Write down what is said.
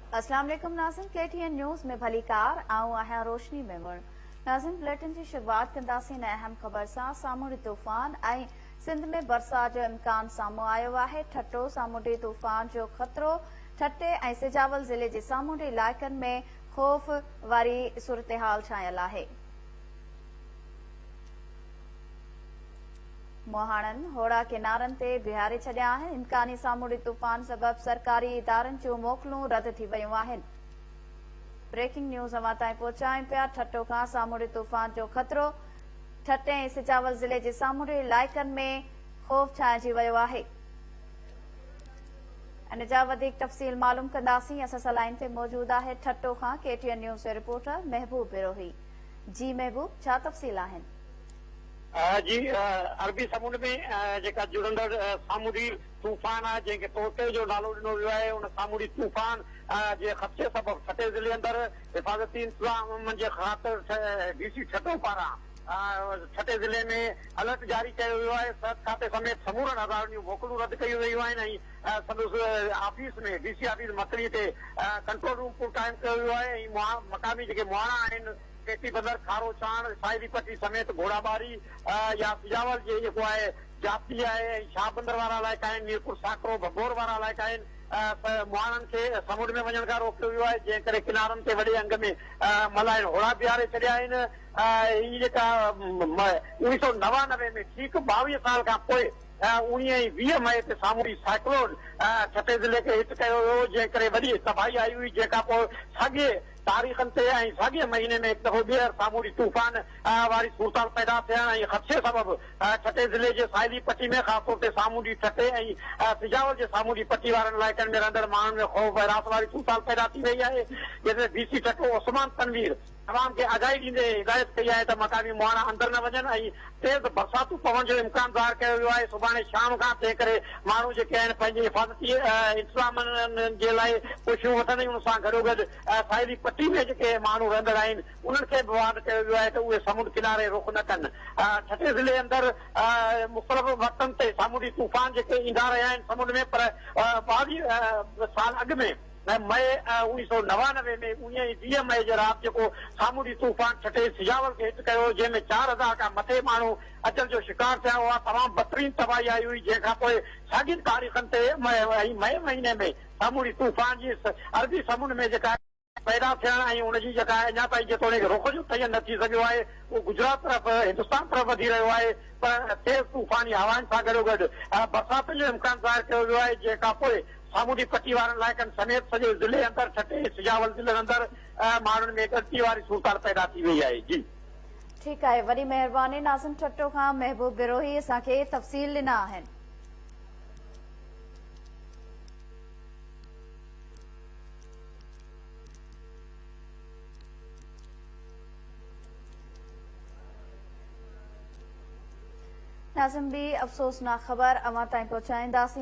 अस्सलाम वालेकुम नाज़रीन, के टी एन न्यूज़ में भलीकार। आऊं आहियां रोशनी मेमण। नाज़रीन, बुलेटिन जी शुरुआत कंदासीं अहम ख़बर सां। सामुंडी तूफ़ान ऐं सिंध में बरसात जो इम्कान साम्हूं आयो आहे। ठट्टो सामुंडी तूफ़ान जो ख़तरो, ठट्टे ऐं सिजावल ज़िले जे सामुंडी इलाइक़नि में ख़ौफ़ वारी सूरत हाल छायल आहे। मुहाणनि होड़ा किनारनि ते बीहारे छॾिया आहिनि। इम्कानी सामुंडी तूफ़ान सबबि सरकारी इदारनि जूं मोकिलूं रद्द थी वयूं आहिनि। ब्रेकिंग न्यूज़ अवां ताईं पहुचायूं पिया। ठट्टो खां सामुंडी तूफ़ान जो ख़तरो, ठट्टे ऐं सिजावल ज़िले जे सामुंडी इलाइक़नि में ख़ौफ़ छाइजी वियो आहे। इन जा वधीक तफ़सील मालूम कंदासीं। असां सां लाइन ते मौजूद आहे ठट्टो खां के टी एन न्यूज़ जो रिपोर्टर महबूब बिरोही। जी महबूब, छा तफ़सील आहिनि? जी, अरबी समुंड में जेका जुड़ंदड़ सामुंडी तूफ़ान आहे, जंहिंखे तोते जो नालो ॾिनो वियो आहे, उन सामुंडी तूफ़ान जे ख़दशे सबबि ठटे ज़िले अंदरि हिफ़ाज़ती इंतज़ाम जे ख़ातिर डी सी ठटो पारां ठटे ज़िले में अलर्ट जारी कयो वियो आहे। सिहत खाते समेत समूरनि अदारनि जूं मोकिलूं रद्द कयूं वयूं आहिनि ऐं संदसि ऑफिस में डी सी ऑफिस मकड़ी ते कंट्रोल रूम क़ाइमु कयो वियो आहे ऐं मक़ामी जेके मुहाणा आहिनि, केटी बंदर, खारो चाण, साहिली पट्टी समेत घोड़ाबारी या सिजावल जे जेको आहे जाती आहे ऐं शाह बंदर वारा इलाइक़ा आहिनि, मीरपुर साकरो, भगोर वारा इलाइक़ा आहिनि, मुहाणनि खे समुंड में वञण खां रोकियो वियो आहे, जंहिं करे किनारनि ते वॾे अंग में मलाहिनि होड़ा बीहारे छॾिया आहिनि। हीअ जेका 1999 में ठीक 22 साल खां पोइ 19 ऐं 20 मई ते सामुंडी साइक्लोन ठटे ज़िले खे हिट कयो वियो, जंहिं करे वॾी तबाही आई हुई। जंहिंखां पोइ साॻे तारीख़नि ते ऐं साॻे महीने में हिकु दफ़ो ॿीहर सामुंडी तूफ़ान वारी सूरत पैदा थियण ऐं ख़दशे सबबि ठटे ज़िले जे साहिली पट्टी में ख़ासि तौर ते सामुंडी ठटे ऐं सिजावल जे सामुंडी पट्टी वारनि इलाइक़नि में रहंदड़ माण्हुनि में ख़ौफ़ हरास वारी सूरत पैदा थी वई आहे। जंहिं डी सी ठटो उस्मान तनवीर तमाम खे आगाही ॾींदे हिदायत कई आहे त मक़ामी मुहाणा अंदरि न वञनि ऐं तेज़ बरसातूं पवण जो इम्कान ज़ाहिर कयो वियो आहे सुभाणे शाम खां। तंहिं करे माण्हू जेके आहिनि पंहिंजी हिफ़ाज़ती इंतज़ामनि जे लाइ कोशिशूं वठनि ऐं उन सां गॾोगॾु साहिली पट्टी में जेके माण्हू रहंदड़ आहिनि, उन्हनि खे बि वार्न कयो वियो आहे त उहे समुंड किनारे रुख न कनि। ठटे ज़िले अंदरि मुख़्तलिफ़ वक़्तनि ते सामुंडी तूफ़ान जेके ईंदा रहिया आहिनि समुंड में, पर 22 साल अॻु में मई 1999 में 19 ऐं 20 मई जे राति जेको सामुंडी तूफ़ान ठटे सिजावल खे हिट कयो, जंहिंमें 4000 खां मथे माण्हू अचल जो शिकार थिया हुआ, तमामु बदितरीन तबाही आई हुई। जंहिंखां पोइ साॻियुनि तारीख़नि ते मई मई महीने में सामुंडी तूफ़ान जी अरबी समुंड में जेका पैदा थियण ऐं हुनजी जेका अञा ताईं जेतोणीक रुख जो तय न थी सघियो आहे, उहो गुजरात तरफ़, हिंदुस्तान तरफ़ वधी रहियो आहे, पर तेज़ तूफ़ानी हवाउनि सां गॾोगॾु बरसातुनि जो इम्कान ज़ाहिर कयो वियो आहे, जंहिंखां पोइ सामुंडी पट्टी वारनि इलाइक़नि समेत सॼे ज़िले अंदरि, ठटे सिजावल ज़िले अंदरि माण्हुनि में ॻणती वारी सूरत पैदा थी वई आहे। जी। ठीकु आहे, वॾी महिरबानी। नाज़िम, ठट्टो खां महबूब बिरोही असांखे तफ़सील ॾिना आहिनि। नाज़िम, बि अफ़सोसनाक ख़बर अवां ताईं पहुचाईंदासीं।